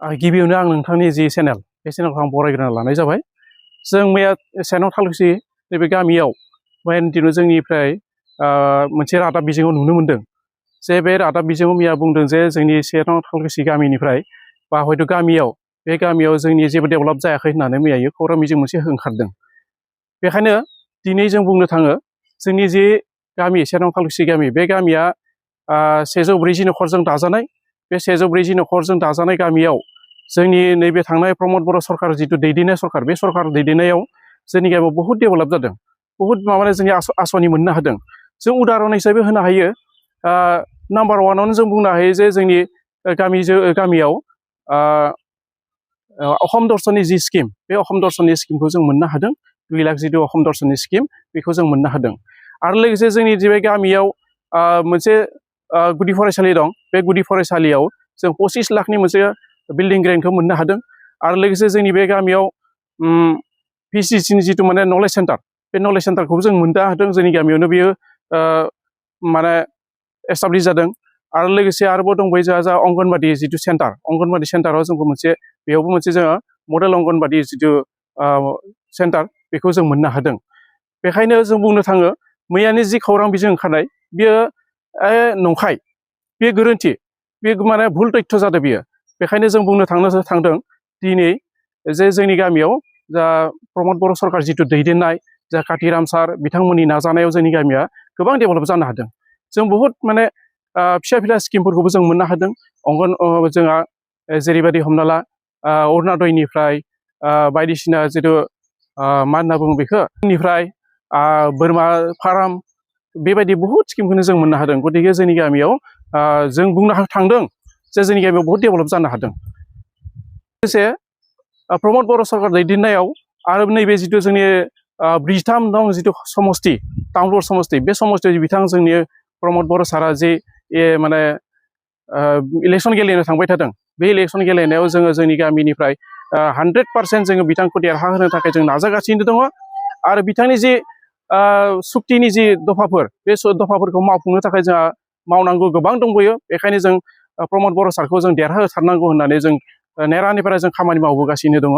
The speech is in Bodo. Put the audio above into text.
गिबियावनो आं नोंथांनि जि चेनेल बे चेनेलखौ आं बरायग्रोना लानाय जाबाय। जों मैया सेनाव थालुसि नैबे गामियाव मैयानि दिनाव जोंनिफ्राय मोनसे रादाब बिजोङाव नुनो मोन्दों जे बे रादाब बिजोङाव मैया बुंदों जे जोंनि सेनाव थालुसि गामिनिफ्राय बा हयथ' बे गामियाव जोंनि जेबो डेभेलप जायाखै होननानै मैया खौरां बिजों मोनसे ओंखारदों। बेखायनो दिनै जों बुंनो थाङो जोंनि जे गामि सेनाव थालुसि गामि बे गामिया 140 नखरजों दाजानाय। बे 140 नखरजों दाजानाय गामियाव जोंनि नैबे थांनाय प्रमद बर' सरकार जिथु दैदेननाय सरकार बे सरकार दैदेननायाव जोंनि गामियाव बहुद डेभेलप जादों, बहुद माने जोंनि आसनि मोननो हादों। जों उदाहरन हिसाबै होनो हायो, नाम्बार वानावनो जों बुंनो हायो जे जोंनि गामियाव अहम दर्शननि जि स्किम बे अहम दर्शननि स्किमखौ जों मोननो हादों। 2 लाख जिथु अहम दर्शननि स्किम बेखौ जों मोननो हादों। आरो लोगोसे जोंनि बे गामियाव मोनसे गुदि फरायसालि दं। बे गुदि फरायसालियाव जों 25 लाखनि मोनसे बिल्डिं ग्रेनखौ मोननो हादों। आरो लोगोसे जोंनि बे गामियाव PCCनि जिथु माने नलेज सेन्टार बे नलेज सेन्टारखौबो जों मोननो हादों। जोंनि गामियावनो बियो माने एस्टाब्लिश जादों। आरो लोगोसे आरोबाव दंबायो जोंहा अंगनबादि जिथु सेन्टार, अंगनबादि सेन्टाराव जोंबो बेयावबो मोनसे जोङो मडेल अंगनबादि जिथु सेन्टार बेखौ जों मोननो हादों। बेखायनो जों बुंनो थाङो मैयानि जि खौरां बिजों ओंखारनाय बियो नंखाय, बेयो गोरोन्थि, बे माने भुल तथ्य जादों बियो। बेखायनो जों बुंनो थांदों दिनै जे जोंनि गामियाव जा प्रमद बर' सरकार जिथु दैदेननाय जा कातिराम सार बिथांमोननि नाजानायाव जोंनि गामिया गोबां डेभेलप जानो हादों। जों बहुद माने फिसा फिसा स्किमफोरखौबो जों मोननो हादों। जोंहा जेरैबायदि हमना ला अरुणोदयनिफ्राय बायदिसिना जिथु मा होनना बुङो बेखौ निफ्राय बोरमा फार्म बेबायदि बहुद स्किमखौनो जों मोननो हादों। गतिके जोंनि गामियाव जों बुंनो थांदों जे जोंनि गामियाव बहुद डेभेलप जानो हादों। लोगोसे प्रमद बर' सरकार दैदेननायाव आरो नैबे जिथु जोंनि 43 दं जिथु समस्ति तामुलपुर समस्ति, बे समस्तियाव बिथां जोंनि प्रमद बर' सारा जे माने इलेक्सन गेलेनो थांबाय थादों। बे इलेक्सन गेलेनायाव जोङो जोंनि गामिनिफ्राय 100% जोङो बिथांखौ देरहाहोनो थाखाय जों नाजागासिनो दङ। आरो बिथांनि जि सुक्तिनि जि दफाफोर बे दफाफोरखौ मावफुंनो थाखाय जोंहा मावनांगौ गोबां दंबोयो। बेखायनो जों प्रमद बर' सारखौ जों देरहाहोथारनांगौ होननानै जों नेरानिफ्राय जों खामानि मावबोगासिनो दङ।